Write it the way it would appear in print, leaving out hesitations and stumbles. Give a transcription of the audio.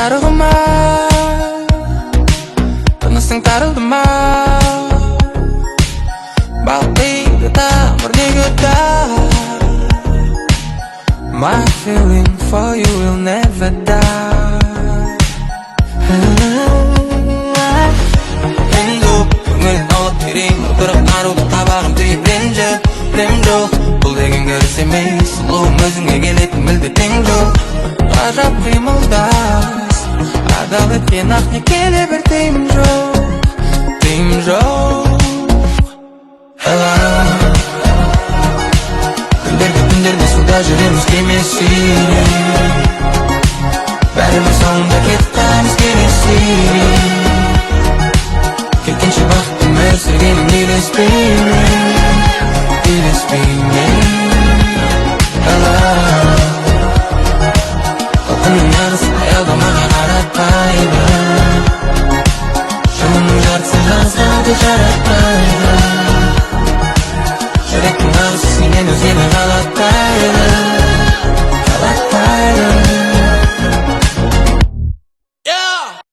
Жарығым ай, тынысың тарылды ма? Балқиды тамыр неге? My feeling for you will never die. Енді көңілін аулап, терең отырып, аруды қабағым түйіп, ренжіп білем. Жоқ, бұл деген керіс емес, сұлуым, өзіңе келетін мүлде тең жоқ. Ғажап қимылдас, адал еткен ақ некеде бір тыйым жоқ, тыйым жоқ. Hello. Күндерде, түндерде суда жүреміз кеме сүйреп. Бәріміз соңында кетіп қаламыз келесі. Кеткенше бақытты өмір сүргенің үйлеспей ме, үйлеспей ме?